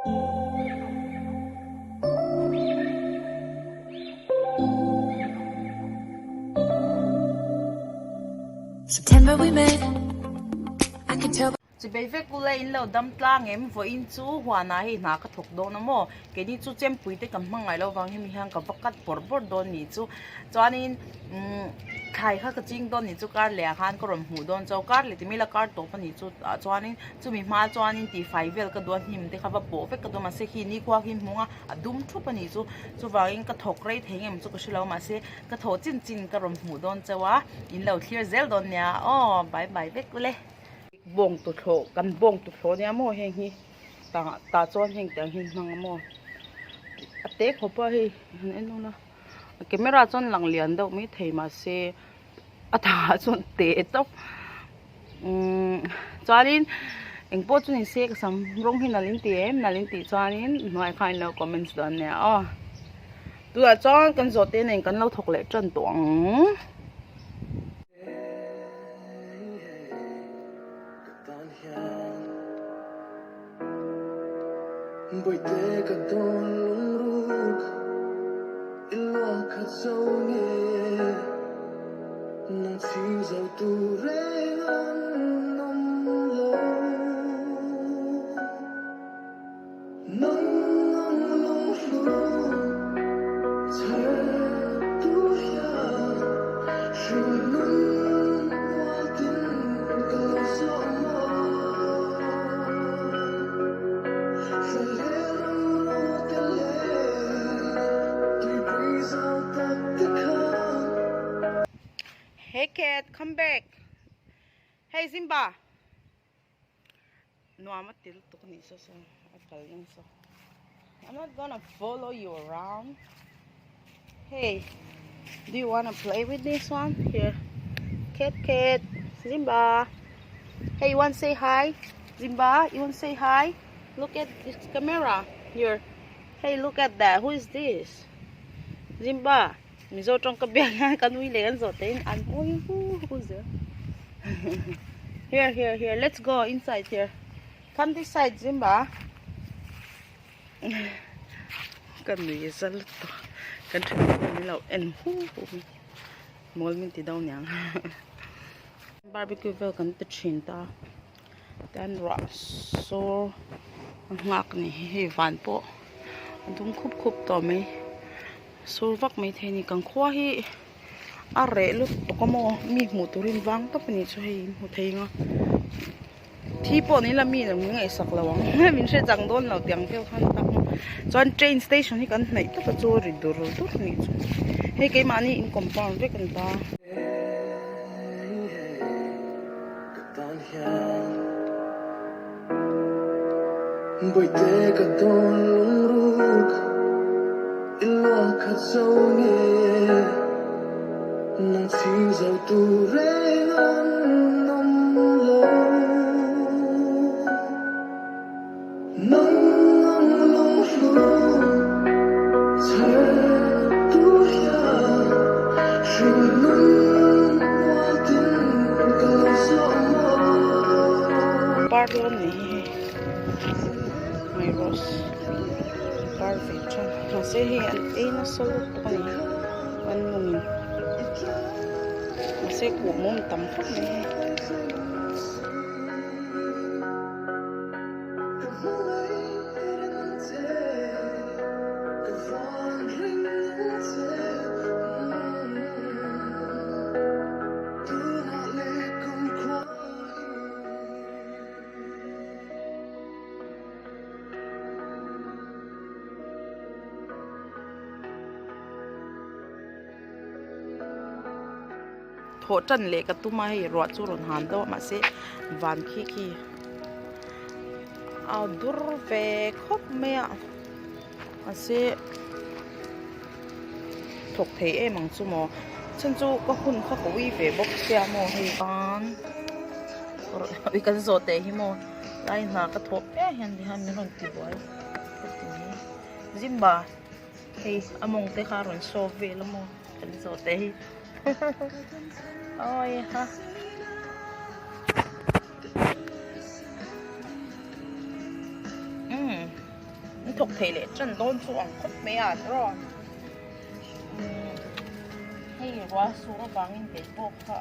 September we met I can tell Chibei vek ula in lo dam tlang em vawiin chu huanah hei hna ka thawk dawn a maw keini chu chempui te kan hmangaih loh vang hemi hian ka va cut bawrh bawrh dawn nih chu chuanin umm thlai kha ka ching dawn nih chu kar leh ah khan ka rawn hmuh dawn chauh kar leh ti mai ila kar tawp a nih chu ah chuanin chumi hma chuanin tihfai vel ka duh a hnim te kha va pawh vek ka duh a mahse khi nikhua khi hmung a a dum thup a nih chu chuvangin ka thawk rei thei ngem chu ka hrelo mahse ka thawh chin chin ka rawn hmuh dawn chauh a in lo thlir zel dawn nia aw bye bye vek ule. Bawng tuthlawh kan bawng tuthlawh ania maw heng hi tah tah chuan heng tiang hi an hmang a maw a te khawp a hei han en ula camera chuan lang lian deuh mai thei mahse a tah chuan te tawp umm chuanin engpawh chu ni se ka sam rawng hi nalh in ti em nalh in tih chuanin hnuaiah khan in lo comments dawn nia aw tunah chuan kan zawh te nen kan lo thawk leh tan tawh ang. Hey cat, come back. Hey Simba. Nuam a ti lutuk a nih saw saw a kal nasa I'm not gonna follow you around hey do you wanna play with this one here cat cat Simba hey you wanna say hi Simba you wanna say hi look at this camera here hey look at that who is this Simba Mizo tawng ka biak hian ka nui leh an zawh te in an hawi hu hu zel here here here let's go inside here come this side Zimba ka nui zal tawh kan then min lo en hu hu mawl min ti deuh niang barbecue vel kan ti thin ta tian ruah sur a nghak ni hei van pawh a dum khup khup tawh mai. Sur vak mai thei a ni kan khua hi a reh lutuk a maw mi hmuh turin vang tawp a nih chu hei in hmu thei ang a thi pawh ni ila mi in min ngaihsak lo ang min hre chang dawn lo tih ang vel khan tak maw chuan train station hi kan hnaih tawp a chu ri dur dur a nih chu hei keimahni in compound vek a ni ta. Par lawm ni hi hei mai rose par ve than mahse hei an ei nasa lutuk a ni an nungin mahse kuhmawm tam khawp mai hei. Thawh tan leh ka tum a hei ruah chu rawn han deuh a mahse van khi khi a dur ve khawp mai a mahse thawk thei em ang chu maw chhan chu ka hun kha ka ui ve bawk sia maw hei an ui kan zawh teh hi maw lai hna ka thawh piang hian ti hian min rawn ti buai ka ti mai Zimba hei a mawng te kha a rawn show vel a maw kan zawh teh hi awi ha. thawk thei leh tan dawn chu ang khawp mai a tiraw. Hei ruah sur avangin kei pawh kha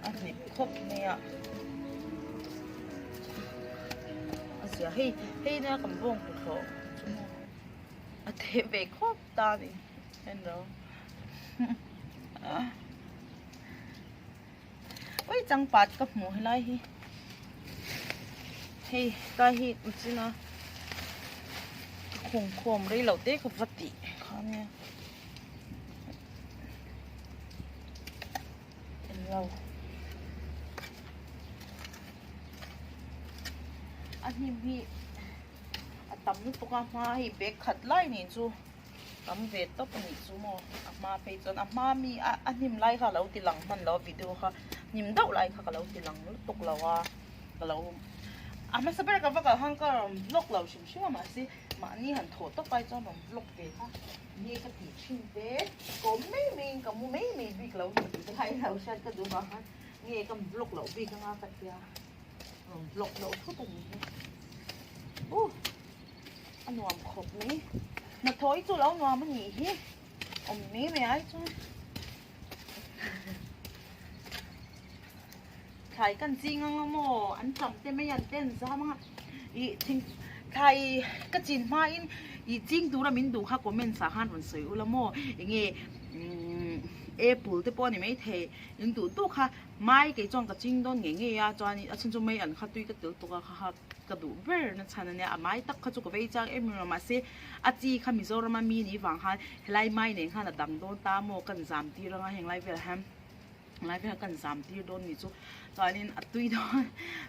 a hnip khawp mai a. A zia hei hei nia kan bawng tuthlawh chu maw a teh ve khawp ta a ni hello ui changpat ka hmuh helai hi hei tlai hi kum china ka khung khawm rei loh te ka va tih kha nia englo a hnim hi a tam lutuk a hma hei bag khat lai nih chu. Tam ve tawp a nih chu maw a hma phei chuan a hma mi a a hnim lai kha a lo ti lang hman lo a video kha hnim deuh lai kha ka lo ti lang lutuk lo a ka lo a hmasa ber ka va kal khan ka rawn vlog lo hrim hrim a mahse mahni han thawh tawp ai chuan rawn vlog ve kha nge ka tih thin te ka awm mai mai in ka mu mai mai bik lo ni tih te kha i lo hriat ka duh vang khan nge ka vlog loh bik anga ka tia rawn vlog loh thut a ni hi uh. A nuam khawp mai. Hnathawh hi chu lo nuam a nih hi. Awm mai mai ai chuan. Thlai kan ching anga maw an tam te mai an ten zam anga ih thing thlai ka chin hma in ih ching tura min duh kha comments ah khan rawn sawi ula maw enge umm apple te pawh a ni maithei in duh duh kha mai kei chuan ka ching dawn ngei ngei a chuan a chhan chu mai an kha tui ka tel tuk a kha kha. Ka duh ber na chhan ania a mai tak kha chu ka vei chak em em a mahse a chi kha Mizoram a mi ni vang khan helai mai nen khan a dang dawn ta maw kan zam tir anga heng lai velah hian lai velah kan zam tir dawn ni chu chuanin a tui dawn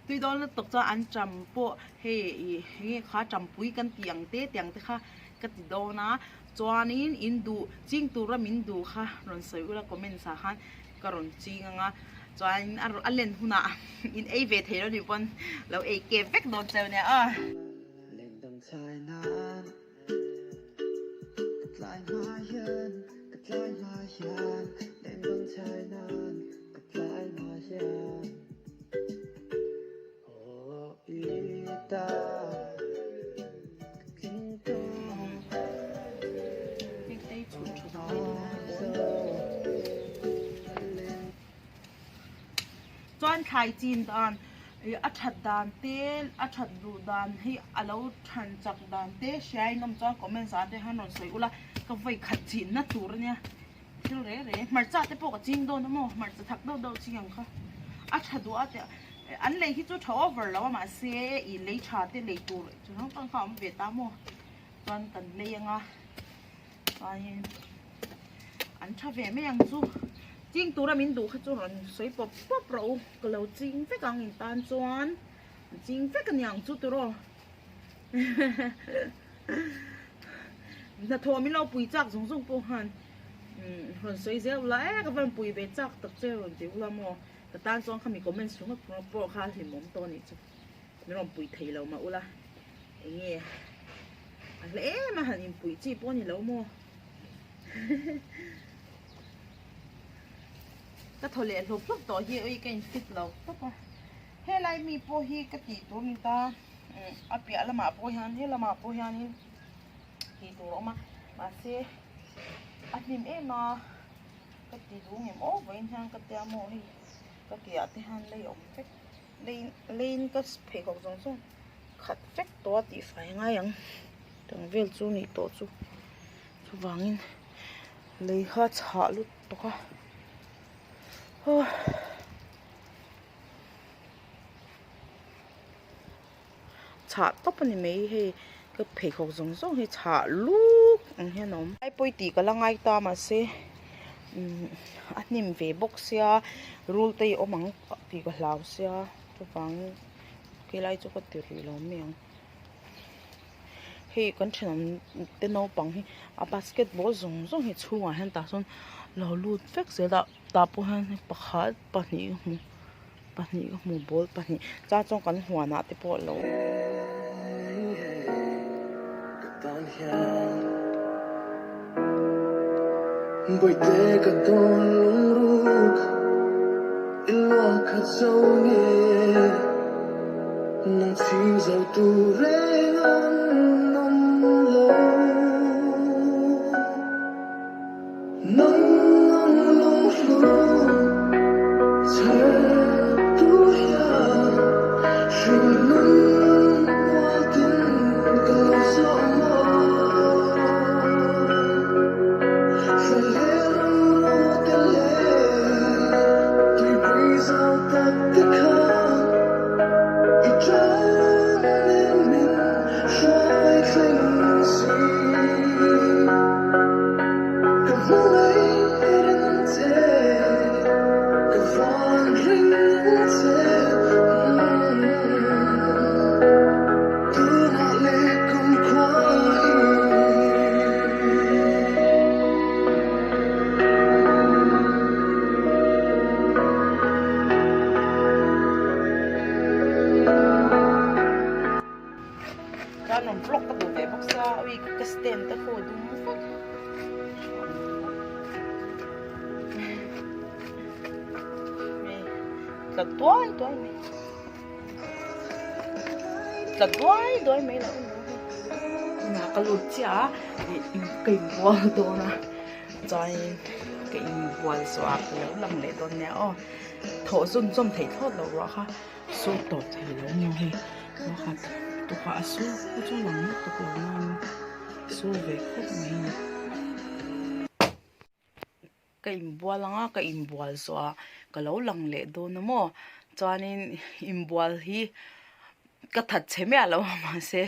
tui dawn lutuk chuan an ṭam pawh hei ih enge kha ṭampui kan tih ang te tiang te kha ka ti dawn a chuanin in duh ching tura min duh kha rawn sawi ula comments ah khan. Ka rawn ching anga chuan a len hunah in ei ve thei lo nih pawn lo ei kep vek dawn cheu nia aw. Lengdang chai nan ka tlai hma hian ka tlai hma hian lengdang chai nan ka tlai hma hian aw i ta ka tling tawh. Chuan thlai chin dan ih a that dan te a that duh dan hi a lo than chak dan te hriain awm chuan comments ah te hian rawn sawi ula ka vawi khat chin na tur ania thil reh reh hmarcha te pawh ka ching dawn a maw hmarcha thak deuh deuh ching ang kha a tha duh a tih an lei hi chu tha over lo a mahse ih lei tha te lei tur chu hrang hrang kha a awm ve ta maw. Chuan kan lei anga chuanin an tha ve mai ang chu ching tura min duh kha chu rawn sawi pawp pawp rawh u ka lo ching vek ang in tan chuan an ching vek a niang chu tiraw hnathawh min lo pui chak zawng zawng pawh khan rawn sawi zel ula e ka van pui ve chak tak che rawn ti ula maw ka tan chuan khami comments ringawt pawh kha hlimawm tawh a nih chu. Min rawn pui thei lo mah ula enge a hla em a han inpuih chi pawh a ni lo maw ka thaw leh hlawp hlawp tawh hi ui ka in fit lo tawp a helai mi pawh hi ka tih tur a ni ta a piah lamah pawh hian he lamah pawh hianin tih tur a awm a mahse a hnim em a ka ti duh ngem aw vawiin hian ka tia maw hei ka ke ah te hian lei awm vek. Leiin ka pheikhawk zawng zawng khat vek tawh a tih fai ngai ang tang vel chu nih tawh chu chuvangin lei kha chhah lut tawk a aw chhah tawp a ni mai hei ka pheikhawk zawng zawng hi chhah luk ang hian a awm ai pawi tih ka la ngai ta mahse umm a hnim ve bawk sia rul te hi a awm ang. Tih ka hlau sia chuvangin helai chu ka ti rih lo mai ang hei kan thenawm te naupang hi a basketball zawng zawng hi chhungah hian tah sawn lo lut vek zel a tah pawh hian pakhat pahnih ka hmu pahnih ka hmu ball pahnih chuan chuan kan huanah te pawh a lo. Ui ka stand te khu dum vek. Tla duai duai mai. Tla duai duai mai lo Inah ka lut chiah a ka inbual dawn a chuanin ka inbual zawh ah ka lo lang leh dawn nia aw thawh zun zawm theih thlawt loh ruah kha sur tawp thei lo maw hei ruah kha tukah a sur pawh chu lang lutuk lo nain sur ve khawp mai a ni. Ka inbual ang a, ka inbual zawh ah ka lo lang leh dawn a maw chuanin inbual hi ka that chhe miah lo a mahse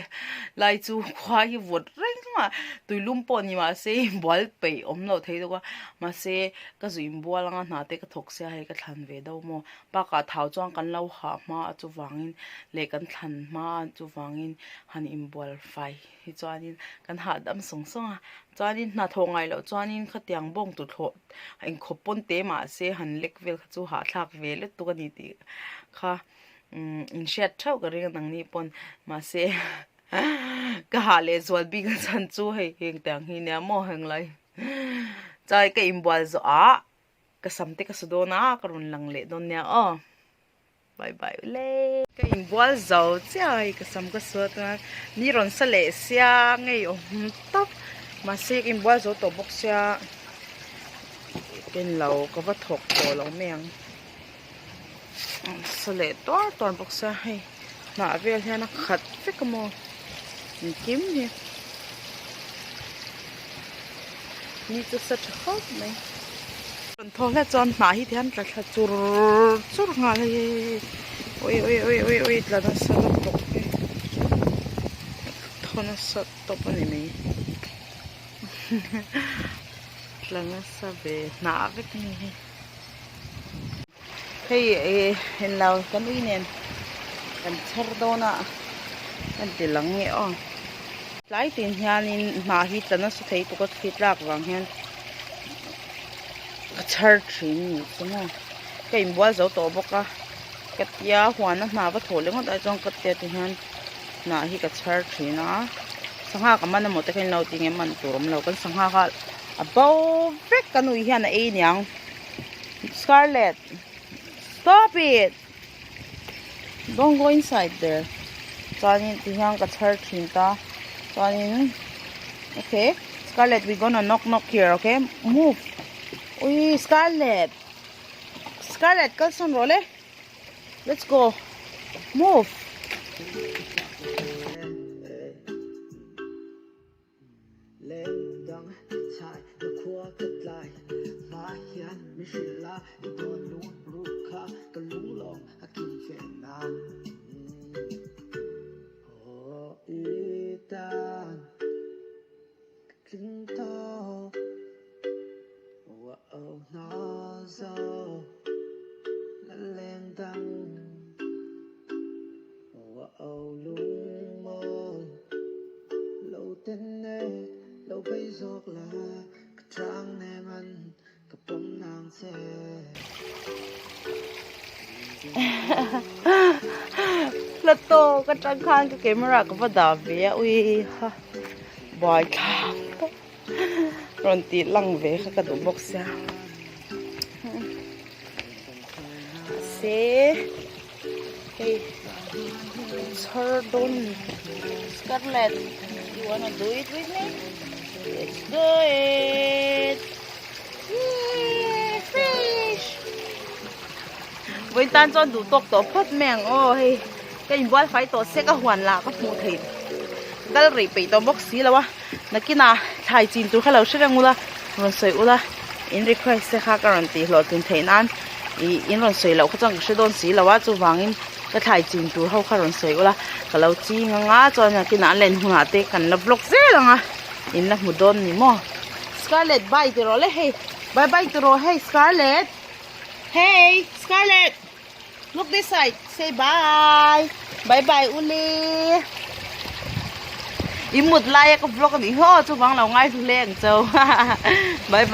lai chu khua hi vawt reng a tuilum pawh ni mahse inbual peih awm loh thei deuh a mahse ka zu inbual ang a hna te ka thawk sia hei ka thlan ve deuh maw bakah thau chuan kan lo hah hma a chuvangin leh kan thlan hma a chuvangin han inbual fai hi chuanin kan hahdam sawng sawng a chuanin hnathawh ngaih loh chuanin khatiang bawng tuthlawh inkhawp pawn te mahse han lek vel kha chu hahthlak ve lutuk a ni tih kha umm inhriat theuh ka ring a nangni pawn mahse ka hah leh zual bik a chhan chu hei heng te ang hi nia maw heng lai chuan ka inbual zawh ah ka sam te ka su dawn a ka rawn lang leh dawn nia aw. Bye bye ule. Ka inbual zo chiah a hei ka sam ka suat a ni rawn sa leh sia ngei awm tawp mahse ka inbual zo tawh bawk sia ken lo ka va thawk tawh lo mai ang sa leh tuar tuar bawk sia hei hnah vel hian a khat vek a maw engkim hi ni chu sa tha khawp mai. Rawn thaw hlek chuan hnah hi tihian tla thla chur chur nghal hei hei hei ui ui ui ui ui tla nasa lutuk hei thaw nasa tawp a ni mai tla nasa ve hnah vek a ni hei hei eh englo kan ui nen kan chhar dawn a kan ti lang nge aw tlai tin hianin hnah hi tla nasa thei tuk a thli tlak vang hian. Ka chhar thin ni chu maw ka inbual zo tawh bawk a ka tia huana hna va thawh leh ngawt ai chuan ka tia ti hian hnah hi ka chhar thin a sangha ka man emaw te kha inlo ti nge man tur awm lo kan sangha kha a bo vek ka nui hian a ei niang scarlet stop it don't go inside there chuanin ti hian ka chhar thin ta chuanin okay scarlet we gonna knock knock here okay move ui scarlet scarlet kal sawn rawh le let's go move. La tawk atang khan ka camera ka va dah ve a ui ha buai thlak tawp rawn tih lang ve kha ka duh bawk sia se hei chhar dawn ni Scarlett you wanna do it with me let's do it yay fish vawiin tan chuan duh tawk tawh phawt mai ang aw hei ka inbual fai tawh se ka huan lah ka hmuh theih kal rei peih tawh bawk si lo a nakinah thlai chin tur kha lo hre reng ula rawn sawi ula in request te kha ka rawn tih hlawhtlin theih nan ih in rawn sawi loh kha chuan ka hre dawn si lo a chuvangin ka thlai chin tur ho kha rawn sawi ula ka lo ching ang a chuan nakinah an len hunah te kan la vlog zel ang a in la hmu dawn ni maw Scarlett bye ti rawh le hei bye bye ti rawh hei Scarlett hey Scarlett look this side say bye bye bye ule i mut lai a ka vlog a nih haw chuvang lo ngai hlu hle ang cho bye bye.